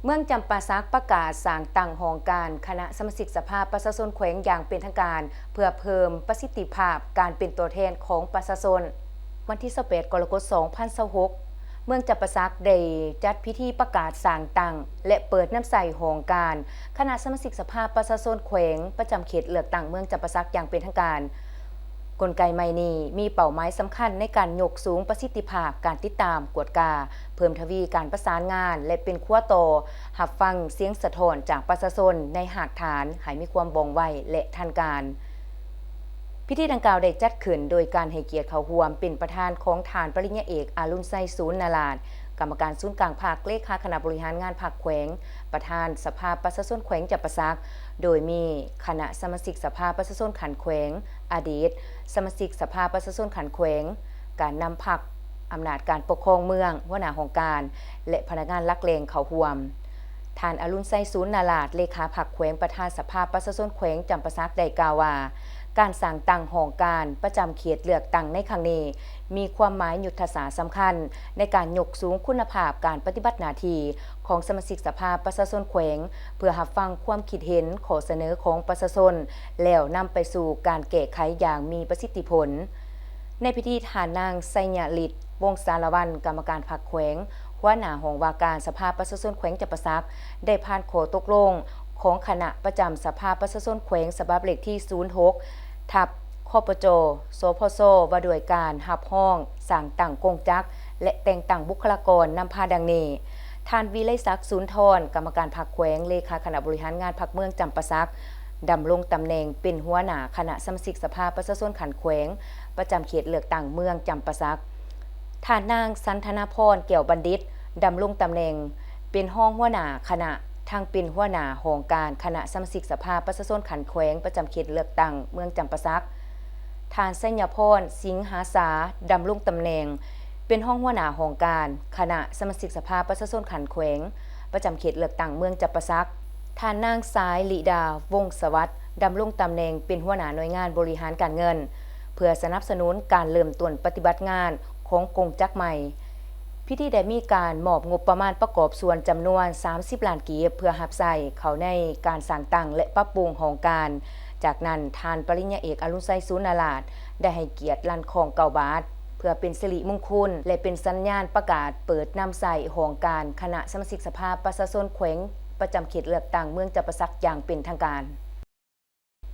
ເມືອງຈຳປາສັກປະກາດສ້າງຕັ້ງຫ້ອງການຄະນະສະມາຊິກສະພາປະຊາຊົນແຂວງຢ່າງເປັນທາງການ ເພື່ອເພີ່ມປະສິດທິພາບການເປັນຕົວແທນຂອງປະຊາຊົນ. ວັນທີຊາວແປດ ກໍລະກົດ ສອງພັນຊາວຫົກ ເມືອງຈຳປາສັກໄດ້ຈັດພິທີປະກາດສ້າງຕັ້ງ ແລະ ເປີດນຳໃຊ້ຫ້ອງການຄະນະສະມາຊິກສະພາປະຊາຊົນແຂວງ ປະຈຳເຂດເລືອກຕັ້ງເມືອງຈຳປາສັກຢ່າງເປັນທາງການ. ກົນໄກໃໝ່ນີ້ມີເປົ້າໝາຍສຳຄັນໃນການຍົກສູງປະສິດທິພາບການຕິດຕາມ, ກວດກາ, ເພີ່ມທະວີການປະສານງານ ແລະ ເປັນຂົວຕໍ່ຮັບຟັງສຽງສະທ້ອນຈາກປະຊາຊົນໃນຮາກຖານໃຫ້ມີຄວາມວ່ອງໄວ ແລະ ທັນການ. ພິທີດັ່ງກ່າວໄດ້ຈັດຂຶ້ນໂດຍການໃຫ້ກຽດເຂົ້າຮ່ວມເປັນປະທານຂອງທ່ານປະລິນຍາເອກ ອາລຸນໄຊ ສູນນາລາດ, ກຳມະການສູນກາງພັກ, ເລຂາຄະນະບໍລິຫານງານພັກແຂວງ, ປະທານສະພາປະຊາຊົນແຂວງຈຳປາສັກ, ໂດຍມີຄະນະສະມາຊິກສະພາປະຊາຊົນຂັ້ນແຂວງ, ອະດີດສະມາຊິກສະພາປະຊາຊົນຂັ້ນແຂວງ, ການນຳພັກ, ອຳນາດການປົກຄອງເມືອງ, ຫົວໜ້າຫ້ອງການ ແລະ ພະນັກງານຫຼັກແຫຼ່ງເຂົ້າຮ່ວມ. ທ່ານ ອາລຸນໄຊ ສູນນາລາດ, ເລຂາພັກແຂວງ, ປະທານສະພາປະຊາຊົນແຂວງຈຳປາສັກ ໄດ້ກ່າວວ່າ ການສ້າງຕັ້ງຫ້ອງການປະຈຳເຂດເລືອກຕັ້ງໃນຄັ້ງນີ້ ມີຄວາມໝາຍຍຸດທະສາດສຳຄັນໃນການຍົກສູງຄຸນນະພາບການປະຕິບັດໜ້າທີ່ຂອງສະມາຊິກສະພາປະຊາຊົນແຂວງ ເພື່ອຮັບຟັງຄວາມຄິດເຫັນ, ຂໍ້ສະເໜີຂອງປະຊາຊົນ ແລ້ວນຳໄປສູ່ການແກ້ໄຂຢ່າງມີປະສິດທິຜົນ. ໃນພິທີ ທ່ານນາງ ໄຊຍະລິດ ວົງສາລະວັນ ກຳມະການພັກແຂວງ, ຫົວໜ້າຫ້ອງວ່າການສະພາປະຊາຊົນແຂວງຈຳປາສັກ ໄດ້ຜ່ານຂໍ້ຕົກລົງຂອງຄະນະປະຈຳສະພາປະຊາຊົນແຂວງ ສະບັບເລກທີ ສູນຫົກ ທັບ ຄປຈ ສພຊ ວ່າດ້ວຍການຮັບຮອງສ້າງຕັ້ງກົງຈັກ ແລະ ແຕ່ງຕັ້ງບຸກຄະລາກອນນຳພາດັ່ງນີ້: ທ່ານ ວິໄລສັກ ສູນທອນ ກຳມະການພັກແຂວງ, ເລຂາຄະນະບໍລິຫານງານພັກເມືອງຈຳປາສັກ, ດຳລົງຕຳແໜ່ງເປັນຫົວໜ້າຄະນະສະມາຊິກສະພາປະຊາຊົນຂັ້ນແຂວງ ປະຈຳເຂດເລືອກຕັ້ງເມືອງຈຳປາສັກ. ທ່ານນາງ ສັນທະນາພອນ ແກ້ວບັນດິດ ດຳລົງຕຳແໜ່ງເປັນຮອງຫົວໜ້າຄະນະ ທັງເປັນຫົວໜ້າຫ້ອງການຄະນະສະມາຊິກສະພາປະຊາຊົນຂັ້ນແຂວງ ປະຈຳເຂດເລືອກຕັ້ງເມືອງຈຳປາສັກ. ທ່ານ ໄຊຍະພອນ ສິງຫາສາ ດຳລົງຕຳແໜ່ງເປັນຮອງຫົວໜ້າຫ້ອງການຄະນະສະມາຊິກສະພາປະຊາຊົນຂັ້ນແຂວງ ປະຈຳເຂດເລືອກຕັ້ງເມືອງຈຳປາສັກ. ທ່ານນາງ ສາຍລິດາ ວົງສະຫວັດ ດຳລົງຕຳແໜ່ງເປັນຫົວໜ້າໜ່ວຍງານບໍລິຫານການເງິນ ເພື່ອສະໜັບສະໜູນການເລີ່ມຕົ້ນປະຕິບັດງານຂອງກົງຈັກໃໝ່. ພິທີໄດ້ມີການມອບງົບປະມານປະກອບສ່ວນຈຳນວນສາມສິບລ້ານກີບ ເພື່ອຮັບໃຊ້ເຂົ້າໃນການສ້າງຕັ້ງ ແລະ ປັບປຸງຫ້ອງການ. ຈາກນັ້ນ, ທ່ານປະລິນຍາເອກ ອາລຸນໄຊ ສູນນາລາດ ໄດ້ໃຫ້ກຽດລັ່ນຄ້ອງເກົ້າບາດ ເພື່ອເປັນສິລິມຸງຄຸນ ແລະ ເປັນສັນຍານປະກາດເປີດນຳໃຊ້ຫ້ອງການຄະນະສະມາຊິກສະພາປະຊາຊົນແຂວງ ປະຈຳເຂດເລືອກຕັ້ງເມືອງຈຳປາສັກຢ່າງເປັນທາງການ.